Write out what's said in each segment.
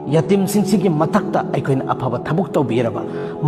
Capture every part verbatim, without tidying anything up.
ꯌꯥꯇꯤꯝꯁꯤꯡꯁꯤꯒꯤ ꯃꯊꯛꯇ ꯑꯩꯈꯣꯏꯅ ꯑꯐꯕ ꯊꯕꯛ ꯇꯧꯕꯤꯔꯕ,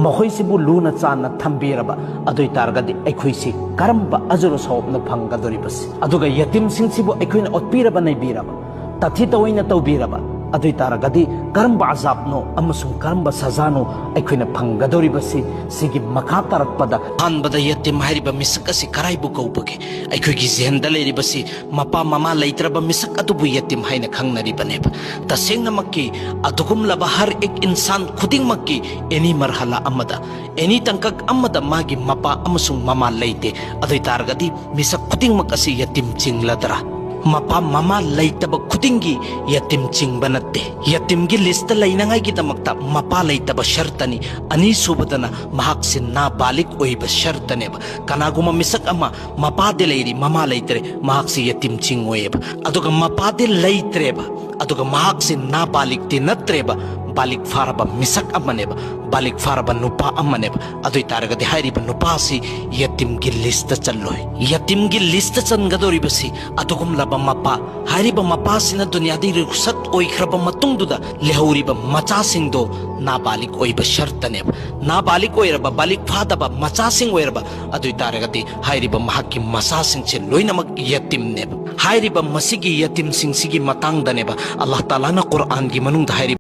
ꯃꯈꯣꯏꯁꯤꯕꯨ ꯂꯨꯅ ꯆꯥꯟꯅ ꯊꯝꯕꯤꯔꯕ, ꯑꯗꯨ ꯑꯣꯏ ꯇꯥꯔꯒꯗꯤ ꯑꯩꯈꯣꯏꯁꯤ ꯀꯔꯝꯕ ꯑꯖꯨꯔ ꯁꯋꯥꯕꯅꯣ ꯐꯪꯒꯗꯧꯔꯤꯕꯁꯤ? ꯑꯗꯨꯒ ꯌꯥꯇꯤꯝꯁꯤꯡꯁꯤꯕꯨ ꯑꯩꯈꯣꯏꯅ ꯑꯣꯠꯄꯤꯔꯕ, ꯅꯩꯕꯤꯔꯕ, ꯇꯥꯊꯤ ꯇꯧꯑꯣꯏꯅ ꯇꯧꯕꯤꯔꯕ, ꯑꯗꯨ ꯑꯣꯏ ꯇꯥꯔꯒꯗꯤ ꯀꯔꯝꯕ ꯑꯖꯥꯕꯅꯣ ꯑꯃꯁꯨꯡ ꯀꯔꯝꯕ ꯁꯖꯥꯅꯣ ꯑꯩꯈꯣꯏꯅ ꯐꯪꯒꯗꯧꯔꯤꯕꯁꯤ? ꯁꯤꯒꯤ ꯃꯈꯥ ꯇꯥꯔꯛꯄꯗ, ꯑꯍꯥꯟꯕꯗ ꯌꯥꯇꯤꯝ ꯍꯥꯏꯔꯤꯕ ꯃꯤꯁꯛ ꯑꯁꯤ ꯀꯔꯥꯏꯕꯨ ꯀꯧꯕꯒꯦ? ꯑꯩꯈꯣꯏꯒꯤ ꯖꯦꯍꯟꯗ ꯂꯩꯔꯤꯕꯁꯤ ꯃꯄꯥ ꯃꯃꯥ ꯂꯩꯇ꯭ꯔꯕ ꯃꯤꯁꯛ ꯑꯗꯨꯕꯨ ꯌꯥꯇꯤꯝ ꯍꯥꯏꯅ ꯈꯪꯅꯔꯤꯕꯅꯦꯕ꯫ ꯇꯁꯦꯡꯅꯃꯛꯀꯤ ꯑꯗꯨꯒꯨꯝꯂꯕ ꯍꯔ ꯑꯦꯛ ꯏꯟꯁꯥꯟ ꯈꯨꯗꯤꯡꯃꯛꯀꯤ ꯑꯦꯅꯤ ꯃꯔꯍꯂꯥ ꯑꯃꯗ, ꯑꯦꯅꯤ ꯇꯥꯡꯀꯛ ꯑꯃꯗ ꯃꯥꯒꯤ ꯃꯄꯥ ꯑꯃꯁꯨꯡ ꯃꯃꯥ ꯂꯩꯇꯦ꯫ ꯑꯗꯨ ꯑꯣꯏ ꯇꯥꯔꯒꯗꯤ ꯃꯤꯁꯛ ꯈꯨꯗꯤꯡꯃꯛ ꯑꯁꯤ ꯌꯥꯇꯤꯝ ꯆꯤꯡꯂꯗ꯭ꯔꯥ? ꯃꯄꯥ ꯃꯃꯥ ꯂꯩꯇꯕ ꯈꯨꯗꯤꯡꯒꯤ ꯌꯥꯇꯤꯝ ꯆꯤꯡꯕ ꯅꯠꯇꯦ꯫ ꯌꯥꯇꯤꯝꯒꯤ ꯂꯤꯁꯇ ꯂꯩꯅꯉꯥꯏꯒꯤꯗꯃꯛꯇ ꯃꯄꯥ ꯂꯩꯇꯕ ꯁꯔꯇꯅꯤ꯫ ꯑꯅꯤꯁꯨꯕꯗꯅ ꯃꯍꯥꯛꯁꯤ ꯅꯥꯕꯥꯂꯤꯛ ꯑꯣꯏꯕ ꯁꯔꯇꯅꯦꯕ꯫ ꯀꯅꯥꯒꯨꯝꯕ ꯃꯤꯁꯛ ꯑꯃ ꯃꯄꯥꯗꯤ ꯂꯩꯔꯤ, ꯃꯃꯥ ꯂꯩꯇ꯭ꯔꯦ, ꯃꯍꯥꯛꯁꯤ ꯌꯥꯇꯤꯝ ꯆꯤꯡꯉꯣꯏꯑꯕ꯫ ꯑꯗꯨꯒ ꯃꯄꯥꯗꯤ ꯂꯩꯇ꯭ꯔꯦꯕ, ꯑꯗꯨꯒ ꯃꯍꯥꯛꯁꯤ ꯅꯥꯕꯥꯂꯤꯛꯇꯤ ꯅꯠꯇ꯭ꯔꯦꯕ, ꯕꯥꯂꯤꯛ ꯐꯥꯔꯕ ꯃꯤꯁꯛ ꯑꯃꯅꯦꯕ, ꯕꯥꯂꯤꯛ ꯐꯥꯔꯕ ꯅꯨꯄꯥ ꯑꯃꯅꯦꯕ꯫ ꯑꯗꯨ ꯑꯣꯏ ꯇꯥꯔꯒꯗꯤ ꯍꯥꯏꯔꯤꯕ ꯅꯨꯄꯥꯁꯤ ꯌꯥꯇꯤꯝꯒꯤ ꯂꯤꯁꯇ ꯆꯜꯂꯣꯏ꯫ ꯌꯥꯇꯤꯝꯒꯤ ꯂꯤꯁꯇ ꯆꯟꯒꯗꯧꯔꯤꯕꯁꯤ ꯑꯗꯨꯒꯨꯝꯂꯕ ꯃꯄꯥ, ꯍꯥꯏꯔꯤꯕ ꯃꯄꯥꯁꯤꯅ ꯗꯨꯅꯤꯌꯥꯗꯒꯤ ꯔꯨꯈꯁꯠ ꯑꯣꯏꯈ꯭ꯔꯕ ꯃꯇꯨꯡꯗꯨꯗ ꯂꯩꯍꯧꯔꯤꯕ ꯃꯆꯥꯁꯤꯡꯗꯣ ꯅꯥꯕꯥꯂꯤꯛ ꯑꯣꯏꯕ ꯁꯔꯇꯅꯦꯕ꯫ ꯅꯥꯕꯥꯂꯤꯛ ꯑꯣꯏꯔꯕ, ꯕꯥꯂꯤꯛ ꯐꯥꯗꯕ ꯃꯆꯥꯁꯤꯡ ꯑꯣꯏꯔꯕ, ꯑꯗꯨ ꯑꯣꯏ ꯇꯥꯔꯒꯗꯤ ꯍꯥꯏꯔꯤꯕ ꯃꯍꯥꯛꯀꯤ ꯃꯆꯥꯁꯤꯡꯁꯦ ꯂꯣꯏꯅꯃꯛ ꯌꯥꯇꯤꯝꯅꯦꯕ꯫ ꯍꯥꯏꯔꯤꯕ ꯃꯁꯤꯒꯤ ꯌꯥꯇꯤꯝꯁꯤꯡꯁꯤꯒꯤ ꯃꯇꯥꯡꯗꯅꯦꯕ ꯑꯜꯂꯥꯍ ꯇꯥꯂꯥꯅ ꯀꯨꯔꯑꯥꯟꯒꯤ ꯃꯅꯨꯡꯗ ꯍꯥꯏꯔꯤꯕ